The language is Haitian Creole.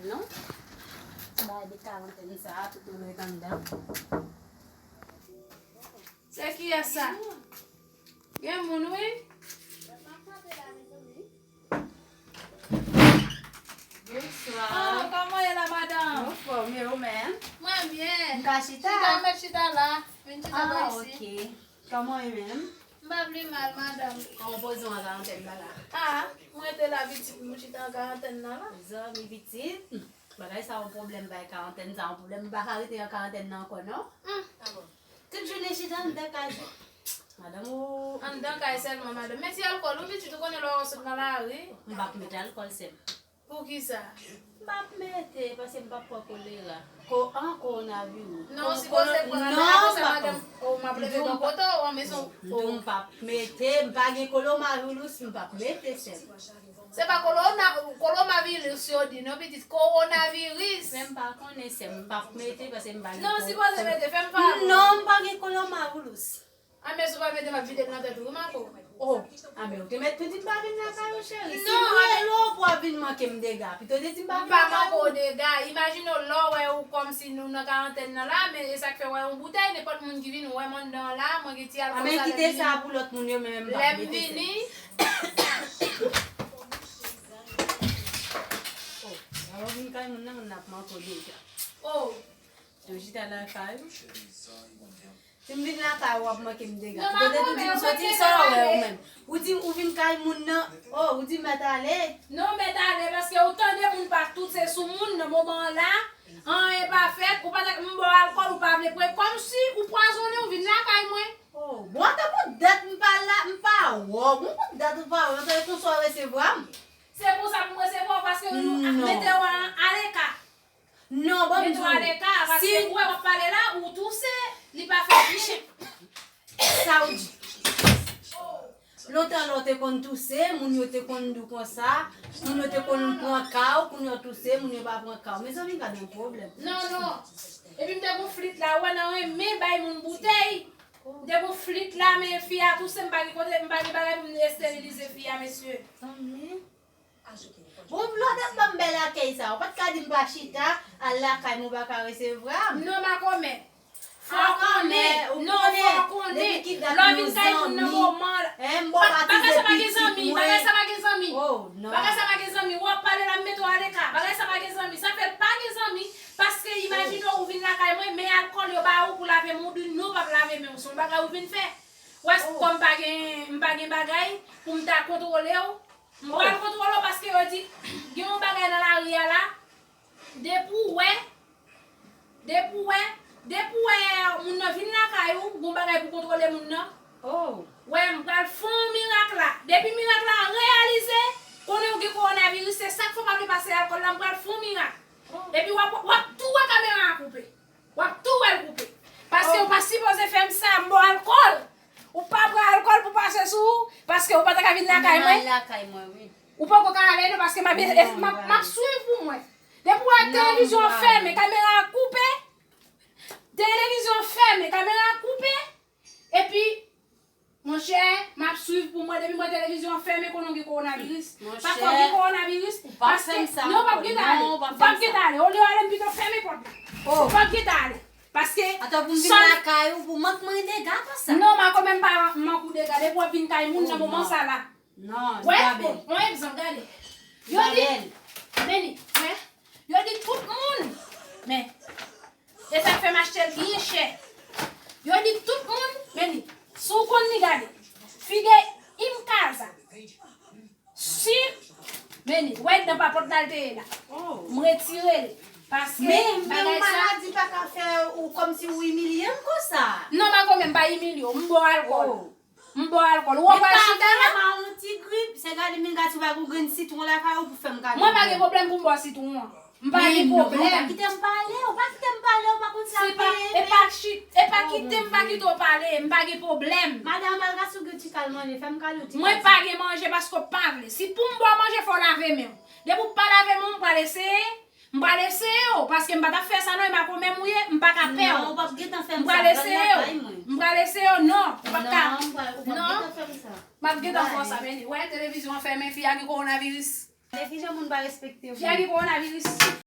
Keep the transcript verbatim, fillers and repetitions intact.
Non? Bagay de karantèn sa a, tout moun ret anndan. Se kiyès sa? Gen moun, wi. Bonswa. Ah, kòman ye la, madanm? Anfòm, e ou menm? Mwen byen. M ka chita? Chita, mèt chita la. Vin chita bò isi. Ah, ok. Kòman w ye menm? M pa pi mal, madanm. Kòman w poze w an karantèn la la? Ah, mwen rete la pitit, m chita an karantèn nan la. Zanmi pitit. Hmm. Bagay sa yon pwoblèm, bay karantèn sa yon pwoblèm. M pa ka rete an karantèn nan ankò, non. Hmm. Ah bon. Tout jounen chita anndan kay. Madanm ou. Anndan kay sèlman, madanm. Mete alkòl, wi, pitit, ou konnen lè w sot nan lari. M p ap mete alkòl, sè m. Poukisa? M p ap mete, paske m p ap pran kolera. Ko, an, kowonaviris. Non, ou sipoze pran la, non, m p ap pran. Oh, m ap leve bò kote w, an, men son. M p ap mete, m pa gen kolomavirus, m p ap mete, sè m. Se pa kolona, kolomavirus yo di, non, pitit, kowonaviris. Men m pa konnen, sè m, m p ap mete, paske m pa gen. Non, ou sipoze mete, fè m favè. Non, m pa gen kolomavirus. Anben, si w pa mete, m ap vide l nan tèt ou, wi, Mako. Oh, anben, ou te mèt tou di m pa vin lakay ou, cheri. Si m rele w pou w ap vin manke m dega, pito w te di m pa vin lakay ou. M pa manke w dega. Imajine w, lè w wè ou kòmsi nou nan karantèn nan la, men e sa k fè w wè yon boutèy, nenpòt moun ki vin, ou wè m anndan an la, mwen gen ti alkòl sa, lè m vini. Anben, kite sa pou lòt moun yo, men m p ap mete sèl. Lè m vini. Oh, lè w vin kay moun nan, moun nan ap manke w dega. Oh. Yo chita lakay ou. Si m vin lakay ou, w ap manke m dega. Ou te tou di m soti, sa w wè ou menm? Ou di ou vin kay moun nan, oh, ou di mèt ale. Non, mèt ale, paske ou tande moun pa touse sou moun nan moman an la. Anyen pa fèt, ou pa t ak m ba w alkòl, ou pa vle pran. Kòmsi ou pwazonnen, ou vin lakay mwen. Oh, bon, tankou dat m pa la, m pa wè w. Bon, bon, dat ou pa wè m, se konsa w resevwa m. Se konsa pou m resevwa w, paske nou mete w aleka. Non, ban m di w. Mete w aleka, paske ou wè w ap pale la, ou touse, li pa fè byen. Sa w di? Lontan lè w te konn touse, moun yo te konn di w konsa, moun yo te konn pran ka w, kounye a w touse, moun yo pa pran ka w. Mezanmi, gade yon pwoblèm. Non, non. Epi m te gon flit la, ou wè nan renmen bay moun boutèy. M te gon flit la, men fi a touse, m pa gen kote, m pa gen bagay pou m esterilize fi a, mesye. Tanmi. Bon, lè w t ap ban m bèl akèy sa, ou pa t ka di m pa chita, al lakay mwen, ou pa ka resevwa m. Non, makomè. Fò w konnen. Non, fò w konnen. Lè w vin kay moun nan moman la. Bagay sa pa gen zanmi, bagay sa pa gen zanmi. Bagay sa pa gen zanmi. W ap pale la, m mete w aleka. Bagay sa pa gen zanmi. Sa fè l pa gen zanmi, paske imajine w, ou vin lakay mwen, men alkòl yo ba ou pou lave men w, ou di non, w p ap lave men w. Se yon bagay ou vin fè. W wè, kòm m pa gen, m pa gen bagay pou m ta kontwole w, m pral kontwole w paske yo di, gen yon bagay nan lari a la, depi w wè, depi w wè, depi w wè moun nan vin lakay ou, gon bagay pou kontwole moun nan. Oh. Wè, m pral fè yon mirak la. Depi mirak la reyalize, konnen w gen kowonaviris, se sa k fè w pa vle pase alkòl la, m pral fè yon mirak. Oh. Epi w ap, w ap tou wè kamera a koupe. W ap tou wè l koupe. Paske ou pa sipoze fè m sa, m ba w alkòl. Ou pa pran alkòl pou pase sou ou, paske ou pa ta ka vin lakay mwen. Ou poko ka ale non, paske m ap, m ap, m ap swiv pou mwen. Depi w wè televizyon an fèmen, kamera a koupe, televizyon an fèmen, kamera a koupe, epi Monchè, m ap swiv pou mwen, depi m wè televizyon an fèmen, konnen w gen kowonaviris. Monchè, pa fè w gen kowonaviris, paske, non, w p ap gentan ale. W p ap gentan ale. Olye w ale, m pito fèmen pòt la. W p ap gentan ale. Paske, atò pou m vin lakay ou, pou mank mwen dega konsa. Non, makomè m pa mank ou dega, depi w ap vin kay moun nan moman sa la. Non, wè, bon, yon egzanp, gade. Yo di, men li, wè, yo di tout moun, men, e sa k fè m achte l byen chè. Yo di tout moun, men li, si w konn li, gade, fide imkaza. Si, men li, wè nan papòt la l te ye la. M retire l. Paske bagay sa. Men, men yon maladi pa ka fè ou kòmsi ou imilye m konsa. Non, makomè, m pa imilye w, m ba w alkòl. M ba w alkòl. Ou wè w pral chita la? Ou pa fè m yon ti grip, se gade menm gad si w pa gen yon grenn sitwon lakay ou pou fè m gade. Mwen pa gen pwoblèm pou m ba w sitwon an. M pa gen pwoblèm. Ou pa kite m pale, ou pa kite m pale, ou pa konn sa peye. E pa, e pa kite m pa kite w pale, m pa gen pwoblèm. Madanm, al ka sou gritik al manje, fè m kado ti. Mwen pa gen manje paske w pa vle. Si pou m ba w manje, fò w lave men w. Depi w pa lave men w, m pral eseye. M pral eseye w, paske m pa t ap fè sa non, e makomè m ou ye, m pa ka pè w. Non, ou p ap gentan fè m sa. M pral eseye w. M pral eseye w, non. Ou p ap ka. Non, ou p ap gentan fè m sa. M ap gentan fè w sa, men li. Wè, televizyon an fèmen, fi a gen kowonaviris. Men kijan moun pa respekte w. Fi a gen kowonaviris.